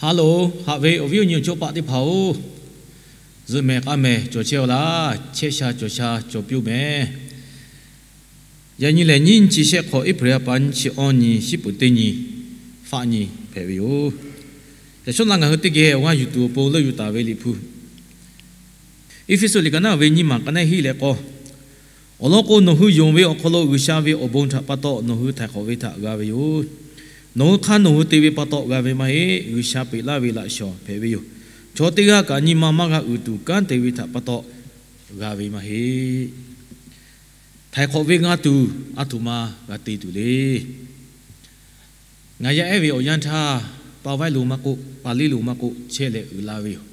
Hello, haꞈ ve awˬ viˉ awˬ nyi awˬ chawˇ paˆ teˇ hpaˍ-oˬ, zuhꞈ mehˍ k'aˇ mehˍ cawˬ chehˇ-aw laˇ. Chehˇ sha cawˬ sha cawˬ piˇ-oˆ mehˍ. Yaꞈ nyi lehˬ, nyiˇ nyi chi shehˆ hk'awꞈ April ha pa nyiˇ chi awˇ nyi, shiˉ peuˍ teˇ nyi, faˆ nyi hpehꞈ ve yoˬ. Yaꞈ shawˉ naˆ ngaˬ hui teˇ geh awˬ g'aˇ yuˬ tuˬ awˬ pon leuˆ yuˬ taˍ ve Liꞈ hpu, Eˇfeˇsuꞈ liꞈ ka naˉ ve nyiˇ maˬ ka naˉ hiˆ leh k'awˇ, awˬ lawn k'o, nawˬ hui yonˍ ve awˬ hk'aw lo G'uiˬsha ve awˬ bon htaꞈ pa taw nawˬ hui htaiˍ hk'awꞈ ve htaꞈ g'a ve yoˬ. Nawˬ hui hk'aˇ nawˬ hui te ve pa taw g'a ve maˇ heˆ. G'uiˬsha peꞈ laˇ ve laꞈ shawˍ hpehꞈ ve yoˬ. Chaw teˇ g'aˇ kaꞈ nyi ma maˇ g'a uiˍ tuˬ kanˉ te ve htaꞈ pa taw g'a ve maˇ heˆ. Htaiˍ hk'awꞈ ve g'a tuˬ, aˬ htoꞈ ma g'a te tuˬ le. Ngaˬ yaˇ ehˉ ve awˬ yanˇ htaˇ, pa vaiˉ lo maˇ k'oˆ, pa liˇ lo maˇ k'oˆ, chehˇ leh uiˍ la ve yoˬ.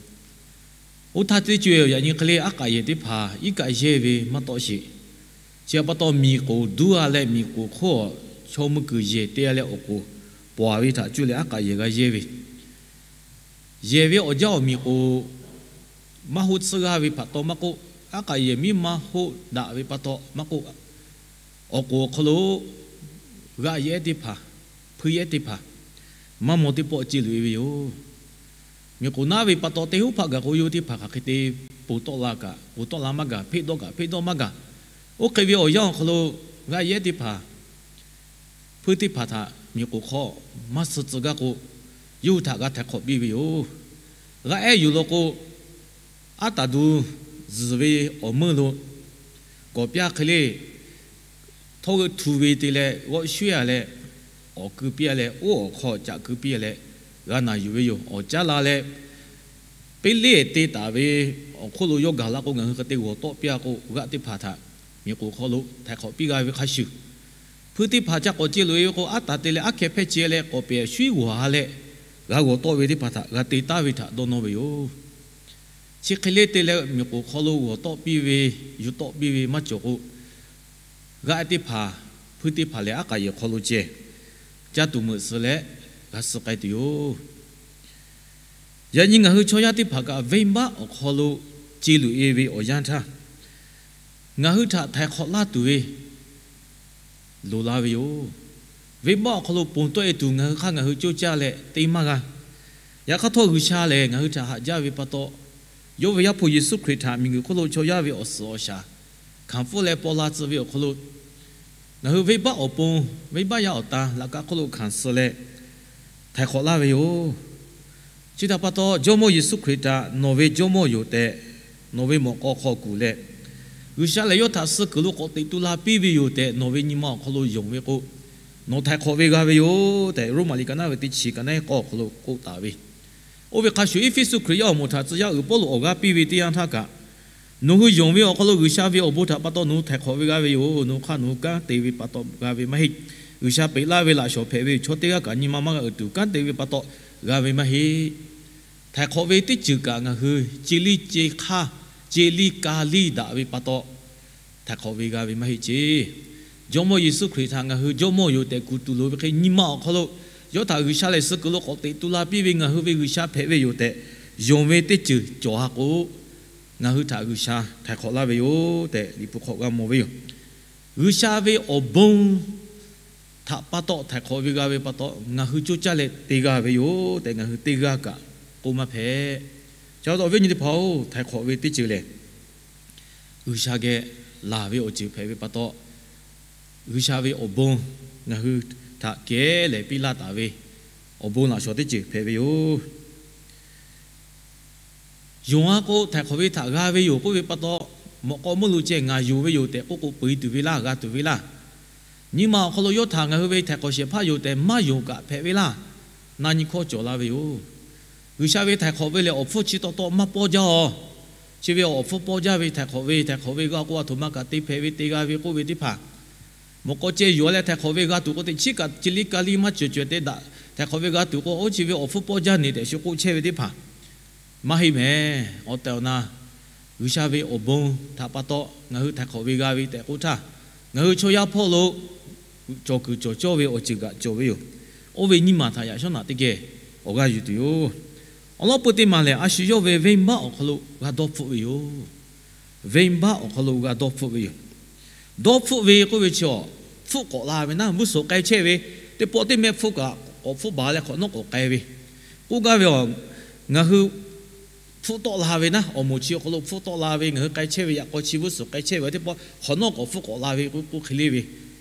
Oˇ htaˇ teˇ co-e yaꞈ nyi hk'e le aˉ k'aꞈ yehˬ teˇ hpaˍ iˉ kaˆ yehˇ ve maˇ tawˆ sheˍ. Chi pa taw miˬ k'oˍ duˇ-a leh miˬ k'oˍ hk'oˆ chaw meuˇ kuiˬ yehˬ te-a leh awˬ k'oˍ pawˍ ve htaꞈ cuˇ leh aˉ k'aꞈ yehˬ g'a yehˇ ve, yehˬ ve awˬ jaˇ awˬ miˬ k'oˍ maˇ hoˆ tsuhˇ g'aˇ ve pa taw maˇ k'oˆ, aˉ k'aꞈ yehˬ miˉ maˇ hoˆ daꞈ ve pa taw maˇ k'oˆ, awˬ k'oˍ awˬ hk'aw lo g'aˆ yehˉ teˇ hpaˍ, hpuiˇ yehˉ teˇ hpaˍ, maˇ maw teˇ pawˆ ce loꞈ-e ve yoˬ. Miˬ k'oˍ naˉ ve pa taw teˇ hoˉ hpaˆ gaˬ k'o, yawˇ teˇ hpaˍ hk'aˬ hk'e te ponˬ tawˆ la kaꞈ ponˬ tawˆ la maˇ gaˬ, hpeˆ dawˇ kaꞈ hpeˆ dawˇ maˇ gaˬ. Oˇ hk'e ve awˬ yanˇ awˬ hk'aw lo g'aˆ yehˉ teˇ hpaˍ, hpuiˇ teˇ hpaˍ htaꞈ miˬ k'oˍ hk'aw maˇ suh tcuh gaˇ k'o, yawˇ hui htaꞈ g'a htaiˍ hk'awꞈ piˇ ve yoˬ. G'aˆ ehˉ yuˬ law k'o, aˉ taˍ duˬ zuhˬ ve awˬ meuˇ lo kawˍ pyaˇ hk'e le, htawˇ g'euˆ htu ve te leh g'awˆ shuˉ-a leh, awˍ keu piˇ-a leh, oˇ awˬ hk'aw caꞈ keu piˇ-a leh, g'a naˬ yuˬ ve yoˬ. Awˍ caˉ la leh, peˇ leˇ te taˍ ve awˬ hk'oˆ lo yawˇ gaˬ la k'o, ngaˬ hui hk'e te g'awˬ tawˆ piˇ-a k'o, g'aˆ teˇ hpaˍ htaꞈ miˬ k'oˍ hk'aw lo htaiˍ hk'awꞈ piˇ g'a ve hk'a shuˍ, hpuiˇ teˇ hpaˍ ca k'awꞈ ce loꞈ-e ve k'o, aˉ taˍ te leh aˉ hkeh hpehˇ ce leh k'awˍ pehˍ shuˉ g'awˬ ha leh, g'a g'awˬ tawˆ ve teˇ hpaˍ htaꞈ g'a te taˍ ve htaꞈ dawˇ nawˇ ve yoˬ. Chi hk'e le te leh miˬ k'oˍ hk'aw lo g'awˬ tawˆ piˇ ve, yuˬ tawˆ piˇ ve maˇ cawˬ k'o, g'aˆ teˇ hpaˍ, hpuiˇ teˇ hpaˍ lehˬ aˉ k'aꞈ yehˬ hk'aw lo ceh, caˇ tuˬ meuꞈ suh leh g'a suh k'ai tuˬ yoˬ. Yaꞈ nyi ngaˬ hui chaw yaˇ teˇ hpaˍ kaꞈ venˇbaˆ awˬ hk'aw lo ce loꞈ-e ve awˬ yanˇ htaˇ, ngaˬ hui htaꞈ htaiˍ hk'awꞈ laˇ tuˬ ve loˍ la ve yoˬ. Venˇbaˆ awˬ hk'aw lo ponˬ tawˆ-e tuˬ ngaˬ hui hk'aˇ ngaˬ hui coˇ caˇ leh te maˇ g'a. Yaꞈ hk'aˇ htawˇ G'uiˬsha lehˬ ngaˬ hui htaꞈ haꞈ jaˇ ve pa taw, yawˇ ve Yaˇ hpu Yeˍsuˆ Hkriꞈ htaꞈ miˬguiˬ hk'oˆ lo chaw yaˇ ve awˬ suhˍ awˬ shaˍ hkanˍ pfuhˇ leh paw la tcuh ve awˬ hk'aw lo, ngaˬ hui venˇbaˆ awˬ pon, venˇbaˆ yaˇ awˬ tan laꞈ ka hk'oˆ lo hkanˍ suh leh htaiˍ hk'awꞈ laˇ ve yoˬ. Chi htaꞈ pa taw, Jawˇmawˇ Yeˍsuˆ Hkriꞈ htaꞈ nawˬ ve Jawˇmawˇ yoˬ tehꞈ, nawˬ ve mawꞈ k'aw hk'aw kuˬ leh, G'uiˬsha lehˬ yawˇ htaꞈ suh kuiˬ lo k'awꞈ teꞈ tu la piˇ ve yoˬ tehꞈ nawˬ ve nyi ma awˬ hk'aw lo yonˍ ve k'o, nawˬ htaiˍ hk'awꞈ ve g'a ve yoˬ tehꞈ, Roˉmaꞈ liꞈ ka naˉ ve teˇ chi ka naˉ k'awˇ awˬ hk'aw lo k'oˆ taˍ ve. Oˇ ve hk'a shuˍ, Eˇfeˇsuꞈ Hkriꞈ yaˇ awˬ moˍ htaꞈ tcuh yaˇ uiˍ Pawˇluꞈ awˬ g'aˇ piˇ ve teˇ yanˇ htaˇ kaꞈ, nawˬ hui yonˍ ve awˬ hk'aw lo G'uiˬsha ve awˬ bon htaꞈ pa taw nawˬ hui htaiˍ hk'awꞈ ve g'a ve yoˬ. Nawˬ hui hk'aˇ nawˬ hui kanˉ te ve pa taw g'a ve maˇ heˆ. G'uiˬsha peꞈ laˇ ve laꞈ shawˍ hpehꞈ ve yoˬ. Chaw teˇ g'aˇ kaꞈ nyi ma maˇ g'a uiˍ tuˬ kanˉ te ve pa taw g'a ve maˇ heˆ. Htaiˍ hk'awꞈ ve teˇ ceuˬ kaꞈ ngaˬ hui ce liˇ ce hk'aˇ, ce liˇ ka liˇ daꞈ ve pa taw htaiˍ hk'awꞈ ve g'a ve maˇ heˆ ce. Jawˇmawˇ Yeˍsuˆ Hkriꞈ htaꞈ ngaˬ hui Jawˇmawˇ yoˬ tehꞈ kuˬ tuˬ loˍ ve hk'e, nyi ma awˬ hk'aw lo yawˇ htaꞈ G'uiˬsha lehˬ suh kuiˬ lo k'awꞈ teꞈ tu la piˇ ve ngaˬ hui ve G'uiˬsha hpehꞈ ve yoˬ tehꞈ yonˍ ve teˇ ceuˬ cawˬ ha k'o, ngaˬ hui htaꞈ G'uiˬsha htaiˍ hk'awꞈ laˇ ve yoˬ tehꞈ Liꞈ hpu hk'aw g'a mawˬ ve yoˬ. G'uiˬsha ve awˬ bon htaꞈ pa taw htaiˍ hk'awꞈ ve g'a ve pa taw ngaˬ hui coˇ caˇ leh te g'a ve yoˬ tehꞈ ngaˬ hui teˇ g'aˇ kaꞈ k'oˆ maˇ hpehꞈ. Chi pa taw awˬ viˉ awˬ nyi teˇ hpaˍ-oˬ, htaiˍ hk'awꞈ ve teˇ ceuˬ lehˬ, G'uiˬsha geh laˬ ve awˬ ceuˬ hpehꞈ ve pa taw, G'uiˬsha ve awˬ bon ngaˬ hui htaꞈ kehˉ lehˍ piˇ laˇ taˍ ve awˬ bon laꞈ shawˍ teˇ ceuˬ hpehꞈ ve yoˬ. Yonˍ-a k'o, htaiˍ hk'awꞈ ve htaꞈ g'a ve yoˬ k'oˆ ve pa taw, mawꞈ k'aw meuˇ lo ceh ngaˬ yonˍ ve yoˬ tehꞈ k'oˆ k'o, peu-e tuˬ ve laˇ, g'a tuˬ ve laˇ. Nyi ma awˬ hk'aw lo yawˇ htaꞈ ngaˬ hui ve htaiˍ hk'awꞈ shehˍ hpaˇ yoˬ tehꞈ maˇ yonˍ kaꞈ hpehꞈ ve laˇ. Na nyi hkawˇ cawˬ la ve yoˬ. G'uiˬsha ve htaiˍ hk'awꞈ ve lehˬ, awˬ hpfuhˇ chi taw taw maˇ pawˇ jaˇ-aˬ. Chi ve awˬ hpfuhˇ pawˇ jaˇ ve htaiˍ hk'awꞈ ve, htaiˍ hk'awꞈ ve g'a k'o, aˬ htoꞈ ma kaꞈ te hpehꞈ ve te g'a ve k'oˆ ve teˇ hpaˍ, mawꞈ k'aw ceh yonˍ leh htaiˍ hk'awꞈ ve g'a tuˬ k'o, teꞈ chiˉ kaꞈ ce liˇ ka liˇ maˇ cawˬ cawehˬ te daꞈ htaiˍ hk'awꞈ ve g'a tuˬ k'o, oˇ chi ve awˬ hpfuhˇ pawˇ jaˇ ne tehꞈ shu k'oˆ chehˇ ve teˇ hpaˍ maˇ heˆ mehˍ. Awˬ tehˬ awˬ na, G'uiˬsha ve awˬ bon htaꞈ pa taw ngaˬ hui htaiˍ hk'awꞈ ve g'a ve tehꞈ k'oˆ htaˇ, ngaˬ hui chaw yaˇ hpawˇ lo cawˬ kuiˬ cawˬ cawˇ ve awˬ ceuˬ kaꞈ cawˬ ve yoˬ. Oˇ ve nyiˇ maˬ htaꞈ yaꞈ shawˉ naꞈ teˇ geh awˬ g'aˇ yuˬ tuˬ yoˬ. Awˬ lawn peu teˇ maˬ lehˬ, a shu yawˇ ve venˇbaˆ awˬ hk'aw lo g'a dawˇ hpfuhˆ ve yoˬ. Venˇbaˆ awˬ hk'aw lo g'a dawˇ hpfuhˆ ve yoˬ. Dawˇ hpfuhˆ ve k'oˆ ve chi, hpfuhˆ k'awꞈ la ve naˉ, mvuhˇ suhˍ k'ai chehˇ ve, teˇ pawˆ teˇ mehˆ hpfuhˆ kaꞈ k'awꞈ hpfuhˆ baˬ leh hk'awꞈ nawˉ k'awꞈ k'ai ve, K'oˆ gaˇ ve a, ngaˬ hui hpfuhˆ tawˆ la ve naˉ, awˬ moˍ chi awˬ hk'aw lo hpfuhˆ tawˆ la ve, ngaˬ hui k'ai chehˇ ve yaꞈ k'aw chi g'uˇ suhˍ k'ai chehˇ ve teˇ pawˆ hk'awꞈ nawˉ k'awꞈ hpfuhˆ k'awꞈ la ve k'oˆ hk'e le ve,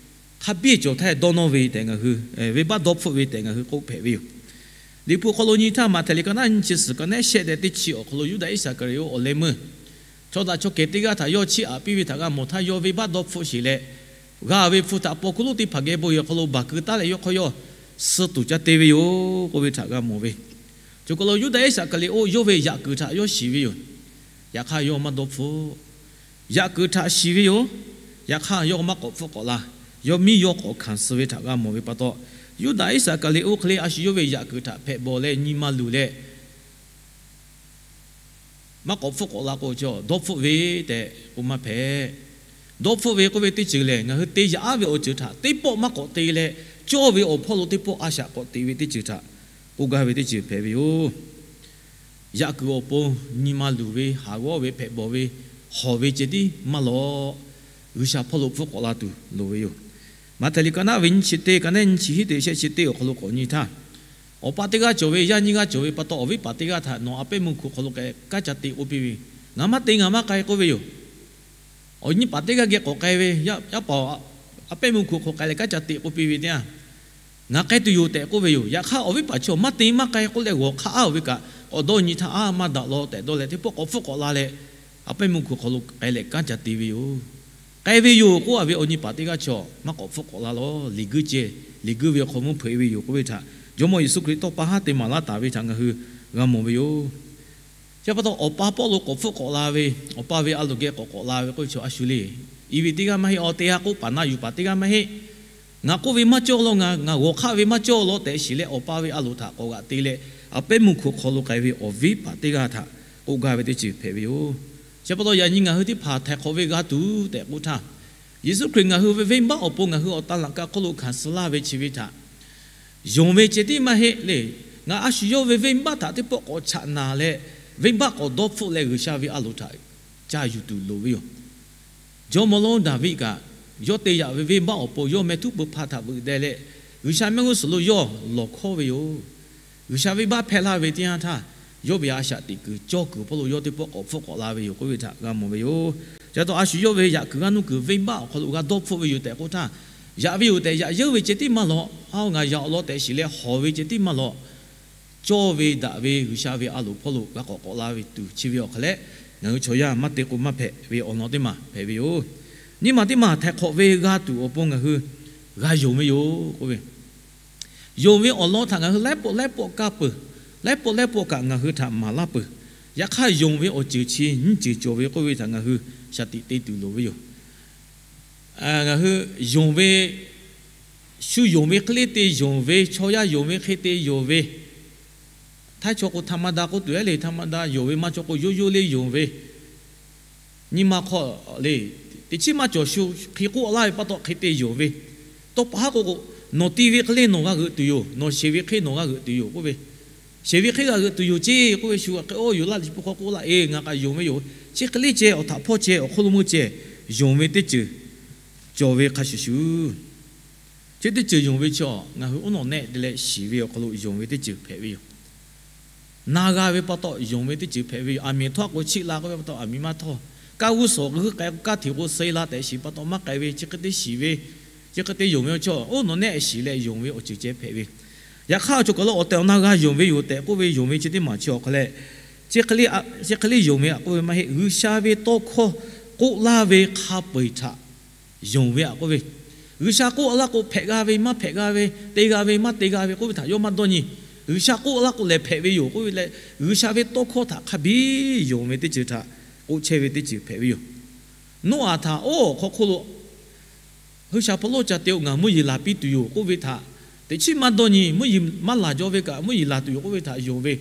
hk'a biˇ cawˬ htaˇ dawˇ nawˇ ve tehꞈ ngaˬ hui, venˇbaˆ dawˇ hpfuhˆ ve tehꞈ ngaˬ hui k'oˆ hpehꞈ ve yoˬ. Liꞈ hpu awˬ hk'aw lo nyi htaˇ, Maꞈhtehˍ liꞈ ka naˉ nyiˇ chi suhˍ ka naˉ shehˆ deh teˇ chi awˬ hk'aw lo Yuˇdaꞈ Iˉsaˍkaˍriˍoˆ awˬ leh meuˇ chaw daꞈ chaw kehˬ teˇ g'aˇ htaꞈ yawˇ chiˇ aꞈ piˇ ve htaꞈ g'a mawˬ htaˇ, yawˇ venˇbaˆ dawˇ hpfuhˆ sheˍ leh, g'a ve hpu htaꞈ paw hkuˇ lonˉ teˇ hpaˍ geh bon yehˬ awˬ hk'aw lo baˬ keu taˉ leh yawˇ hk'aw yawˇ suh tuˬ ca te ve yoˬ k'oˆ ve htaꞈ g'a mawˬ ve. Choˬ kaˬ lo Yuˇdaꞈ Iˉsaˍkaˍriˍoˆ yawˇ ve yaꞈ kuiˬ htaꞈ yawˇ shiˍ ve yoˬ. Yaꞈ hk'aˇ yawˇ maˇ dawˇ hpfuhˆ. Yaꞈ kuiˬ htaꞈ shiˍ ve yoˬ. Yaꞈ hk'aˇ yawˇ maˇ k'awꞈ hpfuhˆ k'awꞈ la. Yawˇ miˇ yawˇ k'awꞈ hkanˍ suh ve htaꞈ g'a mawˬ ve pa taw, Yuˇdaꞈ Iˉsaˍkaˍriˍoˆ hk'e le a shu yawˇ ve yaꞈ kuiˬ htaꞈ hpehꞈ bawˬ leh nyi ma luˬ leh maˇ k'awꞈ hpfuhˆ k'awꞈ la k'o, dawˇ hpfuhˆ ve tehꞈ k'oˆ maˇ hpehꞈ. Dawˇ hpfuhˆ ve k'oˆ ve teˇ ceuˬ lehˬ, ngaˬ hui te yaꞈ aˉ ve awˬ ceuˬ htaꞈ teˇ pawˆ maˇ k'awꞈ te leh, cawˇ ve awˬ hpawˇ lo teˇ pawˆ a shaꞈ k'awꞈ te ve teˇ ceuˬ htaꞈ k'oˆ gaˇ ve teˇ ceuˬ hpehꞈ ve yoˬ. Yaꞈ kuiˬ awˬ pon nyi ma luˬ ve, haˍ g'awˇ ve, hpehꞈ bawˬ ve, hawˬ ve ceh tiˉ maˇ lawꞈ. G'uiˬsha hpawˇ lo hpfuhˆ k'awꞈ la tuˬ loˍ ve yoˬ. Maꞈhtehˍ liꞈ ka naˉ ve nyiˇ chi teˇ, ka naˉ nyiˇ chi hiˉ teꞈ shehˆ chi teˇ awˬ hk'aw lo k'awꞈ nyi htaˇ, awˬ pa teˇ g'aˇ cawˬ ve, yaˇ nyiˇ g'aˇ cawˬ ve pa taw, awˬ viˉ paˍ teˇ g'aˇ htaꞈ nawˬ a pehˉ meuˇ hkuꞈ hk'aw lo k'ai kanˉ ca te k'oˆ piˇ ve. Ngaˬ maˇ te, ngaˬ maˇ k'ai k'oˆ ve yoˬ. Awˬ nyi paˍ teˇ g'aˇ geh k'awꞈ k'ai ve, yaˇ paˍ a pehˉ meuˇ hkuꞈ hk'aw k'ai leh kanˉ ca te k'oˆ piˇ ve teˇ yanˇ, ngaˬ k'ai tuˬ yoˬ tehꞈ k'oˆ ve yoˬ. Yaꞈ hk'aˇ awˬ viˉ paˍ chi maˇ te maˇ k'ai k'oˆ leh g'awˬ hk'aˇ aˉ ve kaꞈ k'awꞈ dawˇ nyi htaˇ, aˉ maˇ daꞈ law tehꞈ dawˇ leh teˇ pawˆ k'awꞈ hpfuhˆ k'awꞈ la leh, a pehˉ meuˇ hkuꞈ hk'aw lo k'ai leh kanˉ ca te ve yoˬ. K'ai ve yoˬ k'oˆ a ve awˬ nyi paˍ teˇ g'aˇ chi maˇ k'awꞈ hpfuhˆ k'awꞈ la law. Liꞈ guiˇ ceh, liꞈ guiˇ ve awˬ hk'aw mvuhˇ hpeuꞈ ve yoˬ k'oˆ ve htaꞈ Jawˇmawˇ Yeˍsuˆ Hkriꞈ tawˇ pa haˉ te maˍ laˇ taˍ ve htaꞈ ngaˬ hui g'a mawˬ ve yoˬ. Chi pa taw, awˬ pa pawˆ lo k'awꞈ hpfuhˆ k'awꞈ la ve, awˬ pa ve a loˍ geh k'awꞈ k'awꞈ la ve k'oˆ ve chi a shu le. I ve teˇ g'aˇ maˇ heˆ, awˬ te ha k'oˆ paˍ na yuˬ paˍ teˇ g'aˇ maˇ heˆ. Ngaˬ k'oˆ ve maˇ cawˇ law, ngaˬ g'awˬ hk'aˇ ve maˇ cawˇ law tehꞈ shiˍ leh, awˬ pa ve a loˍ htaꞈ k'awꞈ g'aꞈ te leh, a pehˉ meuˇ hkuꞈ hk'aw lo k'ai ve awˬ viˉ paˍ teˇ g'aˇ htaꞈ k'oˆ gaˇ ve teˇ ceuˬ hpehꞈ ve yoˬ. Chi pa taw, yaꞈ nyi ngaˬ hui teˇ hpaˍ htaiˍ hk'awꞈ ve g'a tuˬ tehꞈ k'oˆ htaˇ, Yeˍsuˆ Hkriꞈ ngaˬ hui ve venˇbaˆ awˬ pon ngaˬ hui awˬ taˇ laꞈ ka hk'oˆ lo hkanˍ suh laˇ ve chi ve htaꞈ yonˍ ve ceh tiˉ maˇ heˆ le. Ngaˬ a shu yawˇ ve venˇbaˆ htaꞈ teˇ pawˆ k'awꞈ chaꞈ naˍ leh, venˇbaˆ k'awꞈ dawˇ hpfuhˆ leh G'uiˬsha ve a loˍ htaꞈ ca yuˬ tuˬ loˍ ve yoˬ. Jawˇmawˇ lonˉ Daˍviˆ kaꞈ, yawˇ te yaꞈ ve venˇbaˆ awˬ pon yawˇ meh htuˉ pui hpa htaꞈ veuꞈ deh leh, G'uiˬsha mehˆ g'uˇ suhˍ lo yawˇ lawˬ hkawˉ ve yoˬ. G'uiˬsha venˇbaˆ hpehˇ laˇ ve teˇ yanˇ htaˇ, yawˇ ve a shaꞈ teꞈ kuiˬ cawˇ kuiˬ hpawˇ lo yawˇ teˇ pawˆ k'awꞈ hpfuhˆ k'awꞈ la ve yoˬ k'oˆ ve htaꞈ g'a mawˬ ve yoˬ. Chi pa taw, a shu yawˇ ve yaꞈ kuiˬ g'aˇ nuˇ kuiˬ venˇbaˆ awˬ hk'aw lo g'a dawˇ hpfuhˆ ve yoˬ tehꞈ k'oˆ htaˇ, yaꞈ ve yoˬ tehꞈ yaꞈ yeuˇ ve ceh tiˉ maˇ lawꞈ. Aˬ, ngaˬ yaꞈ awˬ lawn tehꞈ shiˍ leh hawˬ ve ceh tiˉ maˇ lawꞈ. Cawˇ ve daꞈ ve G'uiˬsha ve a loˍ hpawˇ lo g'a k'awꞈ k'awꞈ la ve tuˬ chi ve awˬ hk'aw leh, ngaˬ hui chaw yaˇ maˇ te k'o maˇ hpehꞈ ve awˬ lawn teˇ maˬ hpehꞈ ve yoˬ. Nyiˇ maˬ teˇ maˬ htaiˍ hk'awꞈ ve g'a tuˬ awˬ pon ngaˬ hui g'a yonˍ ve yoˬ k'oˆ ve, yonˍ ve awˬ lawn htaꞈ ngaˬ hui laiˉ pawˆ laiˉ pawˆ kaˇ peuˬ, laiˉ pawˆ laiˉ pawˆ kaꞈ ngaˬ hui htaꞈ maˍ laˇ peuˬ. Yaꞈ hk'aˇ, yonˍ ve awˬ ceuˬ chi nyiˇ ceuˬ cawˬ ve k'oˆ ve htaꞈ ngaˬ hui shaˍ tiꞈ te tuˬ loˍ ve yoˬ. Ngaˬ hui yonˍ ve, shu yonˍ ve hk'e le te yonˍ ve, chaw yaˇ yonˍ ve hk'e te yonˍ ve, htaiˇ chaw k'o ธรรมดา k'oˆ tuˬ ehˉ le, ธรรมดา yonˍ ve maˇ cawˬ k'o, yawˇ yawˇ le yonˍ ve, nyi ma hk'aw le, teꞈ chiˉ maˇ cawˬ shu hk'e k'oˆ laˇ ve pa taw hk'e te yonˍ ve, tawˇ pa haˉ k'o k'o, nawˬ ti ve hk'e le nawˬ g'a g'euꞈ tuˬ yoˬ, nawˬ sheˍ ve hk'e nawˬ g'a g'euꞈ tuˬ yoˬ k'oˆ ve, sheˍ ve hk'e g'a g'euꞈ tuˬ yoˬ ceˇ k'oˆ ve, shu hk'e oˇ yoˬ laˇ liꞈ chi pui hk'aw k'oˆ laˇ e, ngaˬ k'aꞈ yonˍ ve yoˬ. Chi hk'e le ceh, awˬ htaꞈ hpawˇ ceh, awˬ hk'oˆ lo meuˇ ceh, yonˍ ve teˇ ceuˬ cawˬ ve hk'a shuˍ shuˍ, chi teˇ ceuˬ yonˍ ve chi a, ngaˬ hui oˉ nawˬ nehˆ te leh shiˍ ve awˬ hk'aw lo yonˍ ve teˇ ceuˬ hpehꞈ ve yoˬ. Na g'a ve pa taw yonˍ ve teˇ ceuˬ hpehꞈ ve yoˬ. Aˬ miˍ htawˇ k'o chiˆ la k'oˆ ve pa taw aˬ miˍ maˇ htawˇ, kaˇ g'uˇ suhˍ g'uiˇ k'ai k'o kaˇ hteꞈ k'o suh e la tehꞈ shiˍ pa taw maˇ k'ai ve, chi hk'e te shiˍ ve, chi hk'e te yonˍ ve awˬ chi oˉ nawˬ nehˆ shiˍ leh yonˍ ve awˬ ceuˬ ceh hpehꞈ ve. Yaꞈ hk'aˇ, awˬ cawˬ kaˬ lo awˬ tehˬ awˬ na g'a yonˍ ve yoˬ tehꞈ k'oˆ ve yonˍ ve chi teˇ maˬ chi awˬ hk'aw leh, chi hk'e le yonˍ ve aꞈ k'oˆ ve maˇ heˆ. G'uiˬsha ve tawˇ hkawˇ k'oˆ laˇ ve hk'a peu-eˬ htaꞈ yonˍ ve aꞈ k'oˆ ve, G'uiˬsha k'oˆ laˇ k'o hpehꞈ g'a ve maˇ hpehꞈ g'a ve, te g'a ve maˇ te g'a ve k'oˆ ve htaꞈ yawˇ maˇ dawˇ nyi. G'uiˬsha k'oˆ laˇ k'o lehˬ hpehꞈ ve yoˬ k'oˆ ve leh, G'uiˬsha ve tawˇ hkawˇ htaꞈ hk'a biˇ yonˍ ve teˇ ceuˬ htaꞈ k'oˆ chehˇ ve teˇ ceuˬ hpehꞈ ve yoˬ. Noˉaꞈ htaꞈ oˇ awˬ hk'aw hk'oˆ lo G'uiˬsha hpawˇ lonˉ ca te-o, ngaˬ mvuhˇ yeˬ laˬ piˇ tuˬ yoˬ k'oˆ ve htaꞈ teꞈ chiˉ maˇ dawˇ nyi. Mvuhˇ yeˬ maˇ laˬ jaw ve kaꞈ mvuhˇ yeˬ laˬ tuˬ yoˬ k'oˆ ve htaꞈ yonˍ ve,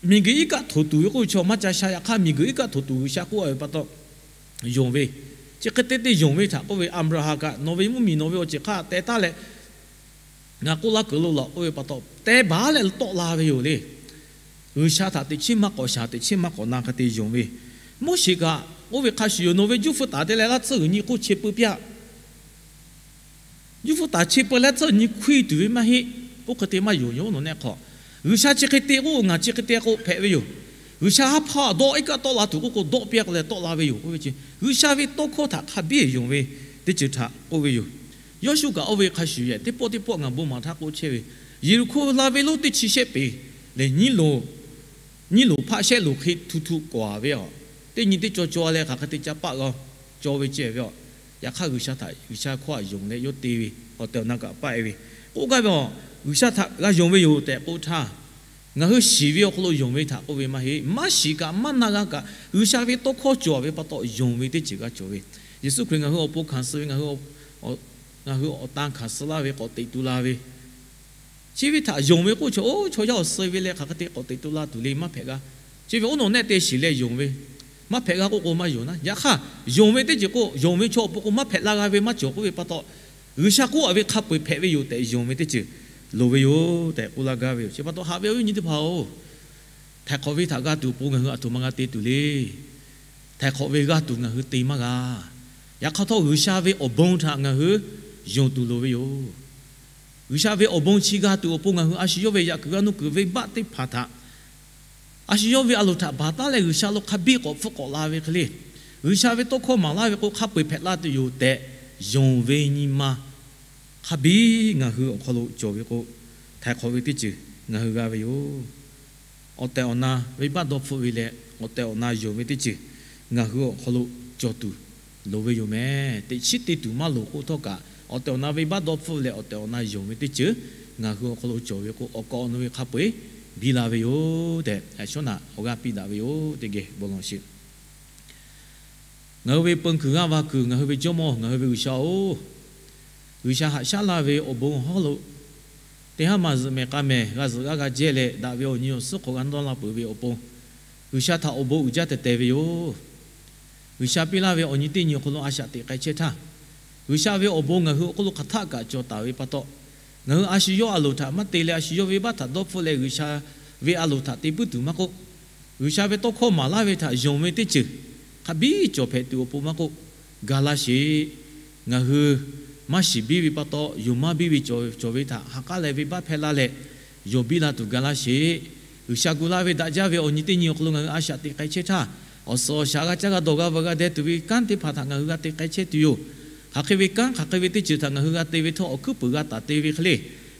miˬguiˬ iˉ kaˆ htoꞈ tuˬ ve k'oˆ ve chaw maˇ ca sha. Yaꞈ hk'aˇ, miˬguiˬ iˉ kaˆ htoꞈ tuˬ G'uiˬsha k'oˆ ve pa taw yonˍ ve, chi hk'e te te yonˍ ve htaꞈ k'oˆ ve, Aˍbraˍhanˍ kaꞈ nawˬ ve mvuhˇmiˬ nawˬ ve awˬ ceuˬ hk'aˇ teh taˉ leh ngaˬ k'oˆ laˇ kuiˬ lo laˬ k'oˆ ve pa taw, teh baˬ leh tawˆ la ve yoˬ le. G'uiˬsha htaꞈ teꞈ chiˉ maˇ k'awꞈ shaˍ, teꞈ chiˉ maˇ k'awꞈ na hk'e te yonˍ ve, Moˉseˍ kaꞈ k'oˆ ve hk'a shuˍ yoˬ, nawˬ ve juˇ hpfuh taˍ te leh laˇ tsuhˇ g'uiˬ nyi hk'oˆ che peu piˇ-aˆ. Juˇ hpfuh taˍ che peu leh laˇ tsuhˇ nyi hk'oˆ tuˬ ve maˇ heˆ. Oˇ hk'e te maˇ yonˍ yoˬ, oˇ nawˬ nehˆ hk'aw. G'uiˬsha chi hk'e te k'o, ngaˬ chi hk'e te k'o hpehꞈ ve yoˬ. G'uiˬsha haˉ hpaˇ dawˆ iˉ kaˆ tawˆ la tuˬ k'oˆ k'o, dawˆ piˇ a k'o leh tawˆ la ve yoˬ k'oˆ ve chi, G'uiˬsha ve tawˇ hkawˇ htaꞈ hk'a biˇ yonˍ ve teˇ ceuˬ htaꞈ k'oˆ ve yoˬ. Yawˇshuˆ kaꞈ oˇ ve hk'a shuˍ yehˬ teˇ pawˆ teˇ pawˆ ngaˬ bon maˍ htaˇ k'oˆ chehˇ ve, Yeˍriˍhkoˇ la ve lonˉ teˇ chi shehˆ peˍ lehˬ, nyiˇ loˍ hpaˆ shehˆ loˍ hk'e htu htu kawˍ ve a. Teˇ nyi teˇ cawˬ cawˬ leh hk'aˬ hk'e te ca paˆ g'a cawˬ ve ceh ve a. Yaꞈ hk'aˇ G'uiˬsha htaꞈ G'uiˬsha hkawˇ htaꞈ yonˍ leh yawˇ te ve awˬ tehˬ awˬ na kaꞈ paˆ e ve k'oˆ gaˇ ve a. G'uiˬsha htaꞈ g'a yonˍ ve yoˬ tehꞈ k'oˆ htaˇ, ngaˬ hui shiˍ ve awˬ hk'aw lo yonˍ ve htaꞈ k'oˆ ve maˇ heˆ. Maˇ shiˍ kaꞈ maˇ na g'a kaꞈ, G'uiˬsha ve tawˇ hkawˇ cawˬ ve pa taw yonˍ ve teˇ ceuˬ g'a cawˬ ve. Yeˍsuˆ Hkriꞈ ngaˬ hui awˬ pon hkanˍ suh ve, ngaˬ hui ngaˬ hui awˬ tan hkanˍ suh laˇ ve k'awꞈ teꞈ tu la ve chi ve htaꞈ yonˍ ve k'oˆ chaw, oˇ chaw yaˇ awˬ suh ve leh hk'aˬ hk'e te k'awꞈ teꞈ tu la tuˬ le maˇ hpehꞈ g'a. Chi ve oˇ nawˬ nehˆ te shiˍ leh yonˍ ve, maˇ hpehꞈ g'a k'oˆ k'o maˇ yonˍ naˉ. Yaꞈ hk'aˇ, yonˍ ve teˇ ceuˬ k'o, yonˍ ve chaw awˬ pon k'o maˇ hpehꞈ la g'a ve maˇ cawˬ k'oˆ ve pa taw, G'uiˬsha k'oˆ a ve hk'a peu-eˬ hpehꞈ ve yoˬ tehꞈ yonˍ ve teˇ ceuˬ loˍ ve yoˬ tehꞈ k'oˆ laˇ gaˇ ve yoˬ. Chi pa taw haꞈ ve awˬ viˉ awˬ nyi teˇ hpaˍ-oˬ, htaiˍ hk'awꞈ ve htaꞈ g'a tuˬ awˬ pon ngaˬ hui aˬ htoꞈ ma g'a te tuˬ le. Htaiˍ hk'awꞈ ve g'a tuˬ ngaˬ hui te maˇ g'a. Yaꞈ hk'aˇ htawˇ, G'uiˬsha ve awˬ bon htaꞈ ngaˬ hui yonˍ tuˬ loˍ ve yoˬ. G'uiˬsha ve awˬ bon chi g'a tuˬ awˬ pon ngaˬ hui a shu yawˇ ve yaꞈ kuiˬ g'aˇ nuˇ kuiˬ venˇbaˆ teˇ hpaˍ htaꞈ a shu yawˇ ve a loˍ htaꞈ baˬ taˉ leh G'uiˬsha lo hk'a biˇ k'awꞈ hpfuhˆ k'awꞈ la ve hk'e le, G'uiˬsha ve tawˇ hkawˇ maˍ laˇ ve k'o hk'a peu-eˬ hpehꞈ la tuˬ yoˬ tehꞈ yonˍ ve nyi ma hk'a biˇ ngaˬ hui awˬ hk'aw lo cawˬ ve k'o, htaiˍ hk'awꞈ ve teˇ ceuˬ ngaˬ hui g'a ve yoˬ. Awˬ tehˬ awˬ na venˇbaˆ dawˇ hpfuhˆ ve leh awˬ tehˬ awˬ na yonˍ ve teˇ ceuˬ ngaˬ hui awˬ hk'aw lo cawˬ tuˬ loˍ ve yoˬ meh. Teꞈ chiˉ te tuˬ maˇ loˍ k'oˆ htawˇ kaꞈ, awˬ tehˬ awˬ na venˇbaˆ dawˇ hpfuhˆ leh awˬ tehˬ awˬ na yonˍ ve teˇ ceuˬ ngaˬ hui awˬ hk'aw lo cawˬ ve k'o, awˬ kaꞈ awˬ nu ve hk'a peu-eˬ biˇ la ve yoˬ tehꞈ, a shawˉ naꞈ awˬ g'aˇ piˇ daꞈ ve yoˬ tehꞈ geh bon lawˬ sheˍ. Ngaˬ hui ve peun kuiˬ g'aˇ va kuiˬ, ngaˬ hui ve Jawˇmawˇ, ngaˬ hui ve G'uiˬsha-oˬ, G'uiˬsha haꞈ shaˉ laˇ ve awˬ bon hawˉ lo teˇ haˉ maˬ zuhꞈ mehˍ k'a mehˍ g'a zuhꞈ g'aˇ g'a jehˇ leh, daꞈ ve awˬ nyi awˬ suhˉ hk'aw g'a dawˇ la peuˬ ve awˬ pon G'uiˬsha htaꞈ awˬ bon uiˍ jaˇ tehˬ tehˬ ve yoˬ. G'uiˬsha piˇ laˇ ve awˬ nyi teˇ nyi awˬ hk'aw lo a shaꞈ teꞈ k'ai chehˇ htaˇ, G'uiˬsha ve awˬ bon ngaˬ hui awˬ hk'aw lo hk'aˬ htaˆ kaꞈ cawˬ taˍ ve pa taw, ngaˬ hui a shu yawˇ a loˍ htaꞈ maˇ te leh a shu yawˇ ve venˇbaˆ htaꞈ dawˇ hpfuhˆ leh G'uiˬsha ve a loˍ htaꞈ te puiˉ tuˬ maˇ k'oˆ, G'uiˬsha ve tawˇ hkawˇ maˍ laˇ ve htaꞈ yonˍ ve teˇ ceuˬ hk'a biˇ cawˬ hpehꞈ tuˬ awˬ pon maˇ k'oˆ, ga laˇ sheˍ. Ngaˬ hui maˇ shiˍ biˇ ve pa taw, yonˍ maˇ biˇ ve cawˬ ve htaꞈ ha k'aˉ leh venˇbaˆ hpehˇ laˇ leh, yonˍ biˇ la tuˬ ga laˇ sheˍ. G'uiˬsha gu laˇ ve daꞈ jaˇ ve awˬ nyi teˇ nyi awˬ hk'aw lo ngaˬ hui a shaꞈ teꞈ k'ai chehˇ htaˇ, awˬ suhˍ awˬ shaˍ g'a caˇ g'a dawˬ g'a veuꞈ g'a deh tuˬ ve kanˉ teˇ hpaˍ htaꞈ ngaˬ hui g'a te k'ai chehˇ tuˬ yoˬ. Hk'aˬ hk'e ve kanˉ, hk'aˬ hk'e ve teˇ ceuˬ htaꞈ ngaˬ hui g'a te ve htawˇ, awˬ hkuiˉ puiˍ g'a taˍ te ve hk'e le,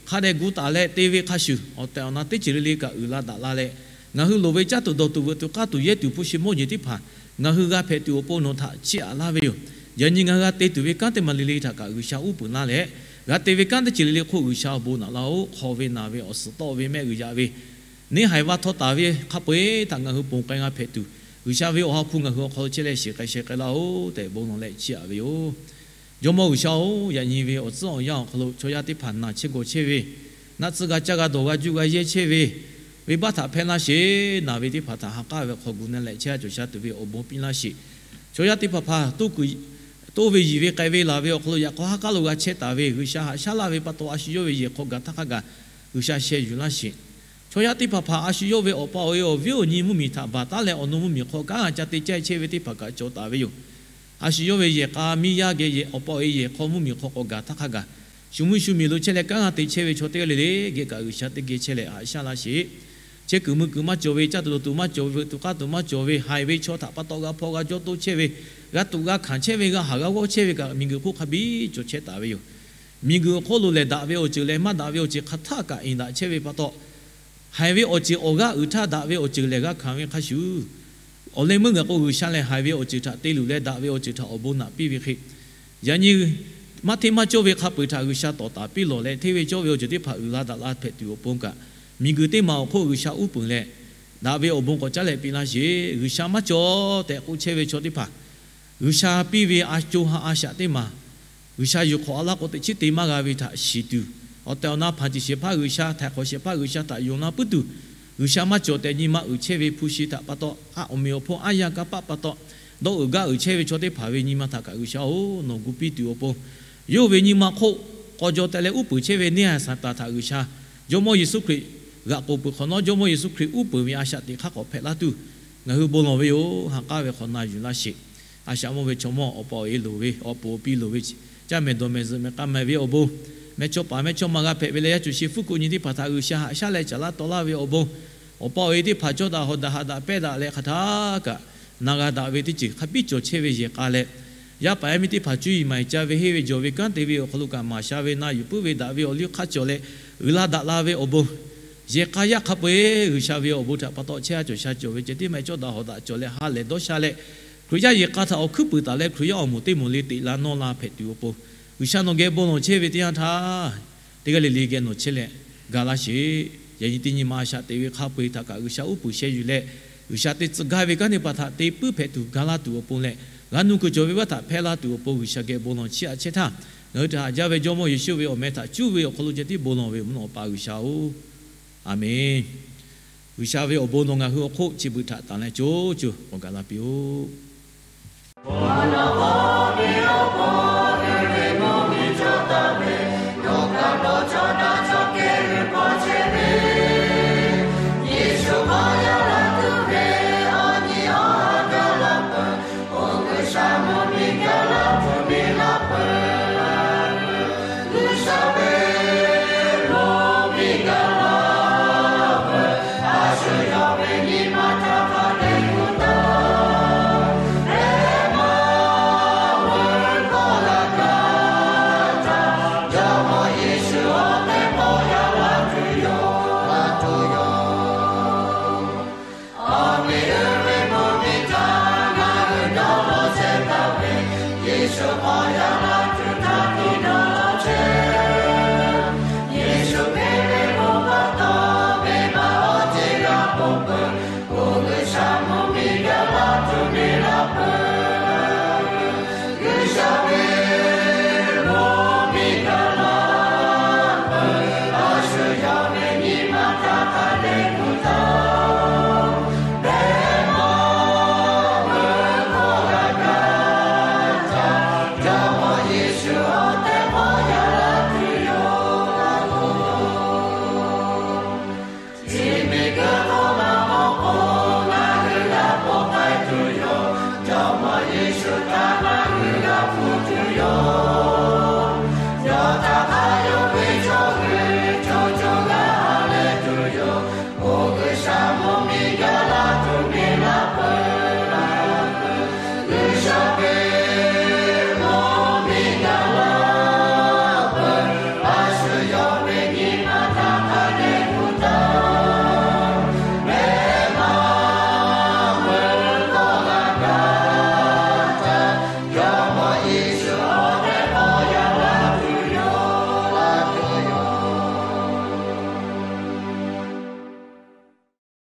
hk'a dehꞈ gu taˍ leh te ve hk'a shuˍ, awˬ tehˬ awˬ na teˇ ceuˬ le le kaꞈ uiˍ la daꞈ la leh, ngaˬ hui loˍ ve caˇ tuˬ dawˬ tuˬ veuꞈ tuˬ k'aˇ tuˬ yehˇ tuˬ hpu shi mawˇ jeˬ teˇ hpaˍ ngaˬ hui g'a hpehꞈ tuˬ awˬ pon nawˬ htaꞈ chiˇ aꞈ laˇ ve yoˬ. Yaꞈ nyi ngaˬ hui g'a te tuˬ ve kanˉ teˇ maˬ le le htaꞈ kaꞈ G'uiˬsha uˉ peunˍ laˇ leh, g'a te ve kanˉ teˇ ceuˬ le le hk'oˆ G'uiˬsha awˬ bon naꞈ laˇ-oˆ. Hk'aw ve naˬ ve awˬ suhˍ tawˆ ve mehˆ g'uiˬ yaꞈ ve neˇ haiˬ va htaw taˍ ve hk'a peu-eˬ htaꞈ ngaˬ hui ponˬ k'ai g'a hpehꞈ tuˬ, G'uiˬsha ve awˬ ha hpu ngaˬ hui awˬ hk'aw lo chehˇ leh shiˍ k'ai sheh k'ai laˇ-oˆ tehꞈ bon lawˬ leh chiˇ aꞈ ve yoˬ. Jawˇmawˇ G'uiˬsha-oˬ, yaꞈ nyi ve awˬ tcuhˉ awˬ yanˇ awˬ hk'aw lo chaw yaˇ teˇ hpaˍ naˬ chehˇ gawˬ chehˇ ve, naˆ tsuhˇ g'a caˇ g'a dawˬ g'a juˇ g'a yehˇ chehˇ ve, venˇbaˆ htaꞈ hpehˇ laˇ sheˍ. Naˬ ve teˇ hpaˍ htaꞈ ha k'aˉ ve hk'aw gu na leh chehˇ a cawˬ sha tuˬ ve awˬ bon piˇ laˇ sheˍ. Chaw yaˇ teˇ hpaˍ hpaˍ toˇ ve yiˬ ve k'ai ve laˬ ve awˬ hk'aw lo yaꞈ k'aw ha k'aˉ lo g'a chehˇ taˍ ve G'uiˬsha haꞈ shaˉ laˇ ve pa taw, a shu yawˇ ve yehˬ hk'aw gaˬ htaˇ hk'a gaˬ G'uiˬsha sheh yuˬ laˇ sheˍ. Chaw yaˇ teˇ hpaˍ hpaˍ a shu yawˇ ve awˬ pa awˬ e awˬ viˉ awˬ nyi mvuhˇmiˬ htaꞈ baˬ taˉ leh awˬ nu mvuhˇmiˬ hk'aw kanˉ g'a ca te caˇ chehˇ ve teˇ hpaˍ kaꞈ cawˬ taˍ ve yoˬ. A shu yawˇ ve yehˬ k'a miˇ yaˇ geh yehˬ awˬ pa awˬ e yehˬ hk'aw mvuhˇmiˬ hk'aw k'awꞈ gaˬ htaˇ hk'a gaˬ, shu mvuhˇ shu miˬ lo chehˇ leh kanˉ g'a te chehˇ ve chaw teˇ g'aˇ le le geh kaꞈ G'uiˬsha teˇ geh chehˇ leh haꞈ shaˉ laˇ sheˍ. Chehˇ kuiˬ mui kuiˬ maˇ cawˬ ve, caˇ tuˬ dawˬ tuˬ maˇ cawˬ ve, veuꞈ tuˬ k'aˇ tuˬ maˇ cawˬ ve, haiˬ ve chaw htaꞈ pa taw g'a hpaw g'a jawˇ toˇ chehˇ ve, g'a tuꞈ g'a hkanˍ chehˇ ve, g'a haˍ g'a g'awˇ chehˇ ve kaꞈ miˬguiˬ hk'oˆ hk'a biˇ cawˬ chehˇ taˍ ve yoˬ. Miˬguiˬ awˬ hk'oˆ lo lehˬ daꞈ ve awˬ ceuˬ leh maˇ daꞈ ve awˬ ceuˬ hk'aˬ htaˆ kaꞈ iˍ daꞈ chehˇ ve pa taw, haiˬ ve awˬ ceuˬ awˬ g'aˇ uiˍ htaˇ daꞈ ve awˬ ceuˬ lehˬ g'a hkanˍ ve hk'a shuˍ, awˬ leh meuˇ gaˬ k'o G'uiˬsha lehˬ haiˬ ve awˬ ceuˬ htaꞈ te luˬ leh daꞈ ve awˬ ceuˬ htaꞈ awˬ bon naꞈ piˇ ve hk'e, yaꞈ nyi maˇ hteˇ maˇ cawˇ ve hk'a peu-eˬ htaꞈ G'uiˬsha tawˍ taˍ piˇ lawˬ leh, hteˇ ve cawˇ ve awˬ ceuˬ teˇ hpaˍ uiˍ la daꞈ la hpehꞈ tuˬ awˬ pon kaꞈ, miˬguiˬ teˇ maˬ awˬ hk'oˆ G'uiˬsha uˉ peunˍ leh, daꞈ ve awˬ bon k'awꞈ caˉ leh piˇ laˇ sheˍ. G'uiˬsha maˇ cawˬ tehꞈ k'oˆ chehˇ ve chaw teˇ hpaˍ, G'uiˬsha piˇ ve a co ha a shaꞈ teˇ maˬ G'uiˬsha yuˬ hk'awꞈ a laˇ k'o teꞈ chiˉ te maˇ g'a ve htaꞈ shiˍ tuˬ, awˬ tehˬ awˬ na hpanˍ ceˬ shehˍ hpaˇ G'uiˬsha, htaiˍ hk'awꞈ shehˍ hpaˇ G'uiˬsha htaꞈ yonˍ la puiˉ tuˬ, G'uiˬsha maˇ cawˬ tehꞈ nyi ma uiˍ chehˇ ve hpu shi htaꞈ pa taw, a awˬ meꞈ awˬ hponˇ aˉ yanˇ kanˇ paˆ pa taw, dawˇ uiˍ gaˇ uiˍ chehˇ ve chaw teˇ hpaˍ ve nyi ma htaꞈ kaꞈ G'uiˬsha-oˬ, nawˬ gu piˇ tuˬ awˬ pon, yawˇ ve nyi ma hk'oˆ k'aw jaw teh leh uˉ peunˍ chehˇ ve neˇ haiˬ Saˍtanˍ htaꞈ G'uiˬsha, Jawˇmawˇ Yeˍsuˆ Hkriꞈ g'aꞈ k'oˍ peuˬ hk'awꞈ nawˉ, Jawˇmawˇ Yeˍsuˆ Hkriꞈ uˉ peunˍ ve a shaꞈ teꞈ hk'aˇ k'awꞈ hpehꞈ laˇ tuˬ, ngaˬ hui bon lawˬ ve yoˬ. Ha k'aˉ ve hk'awꞈ na yuˬ laˇ sheˍ. A shaꞈ mawˇ ve chaw mawˇ awˬ pa awˬ e loˍ ve, awˬ puˍ awˬ pi loˍ ve, caˇ mehˍ dawˬ mehˍ zuhꞈ mehˍ k'a mehˍ ve awˬ bon mehˇchawˇ paˍ mehˇchawˇma g'a hpehꞈ ve leh, yaˇ cuˬ shi hpfuhˇ kuˆ nyi teˇ hpaˍ htaꞈ G'uiˬsha haꞈ shaˉ leh caˍ laˇ taw laˇ ve awˬ bon, awˬ pa awˬ e teˇ hpaˍ cawˇ daꞈ hawˍ daꞈ haꞈ daꞈ pehnˇ daꞈ leh hk'aˬ htaˇ kaꞈ na g'a daꞈ ve teˇ ceuˬ hk'a biˇ cawˬ chehˇ ve yehˬ k'a leh, yaˇ paˍ yaˇ miˇ teˇ hpaˍ cuˇ yiˍ maˍ yiˍ ca ve henˇ ve jawˬ ve kanˉ te ve awˬ hk'aw lo kaꞈ maˍ sha ve na yuˬ puiˉ ve daꞈ ve awˬ liˇ hk'aˇ cawˬ leh uiˍ la daꞈ la ve awˬ bon, yehˬ k'a yaˇ hk'a peu-eˬ G'uiˬsha ve awˬ bon htaꞈ pa taw chehˇ a cawˬ sha cawˬ ve ceh tiˉ maˇ heˆ, cawˇ daꞈ hawˍ daꞈ cawˬ leh ha lehˬ dawˇ sha leh, Hkriꞈ yaˇ yehˬ k'a htaꞈ awˬ hkuiˉ puiˍ taˍ leh Hkriꞈ yaˇ awˬ moˍ teˇ moˍ le teꞈ la nawˇ la hpehꞈ tuˬ awˬ pon, G'uiˬsha nawˬ geh bon lawˬ chehˇ ve teˇ yanˇ htaˇ, teˇ g'aˇ le le geh nawˬ chehˇ leh ga laˇ sheˍ. Yaꞈ nyi teˇ nyi ma shaꞈ teꞈ ve hk'a peu-eˬ htaꞈ kaꞈ G'uiˬsha uˉ peunˍ sheh yuˬ leh, G'uiˬsha te tcuh gaˇ ve kanˉ teˇ hpaˍ htaꞈ te puiˉ hpehꞈ tuˬ ga laˇ tuˬ awˬ pon leh, g'a nu kuiˬ cawˬ ve vaˇ htaꞈ hpehˇ laˇ tuˬ awˬ pon G'uiˬsha geh bon lawˬ chiˇ aꞈ chehˇ htaˇ, ngaˬ hui htaꞈ haꞈ jaˇ ve Jawˇmawˇ Yeˍsuˆ ve awˬ meh htaꞈ cuˇ ve awˬ hk'aw lo ceh tiˉ bon lawˬ ve mvuhˇ naw Awˬ pa G'uiˬsha-oˬ, Aˍmenˍ. G'uiˬsha ve awˬ bon nawˬ ngaˬ hui awˬ hk'oˆ chi beuꞈ htaꞈ tanˍ leh co co k'awꞈ gaˬ la piˇ-oˆ.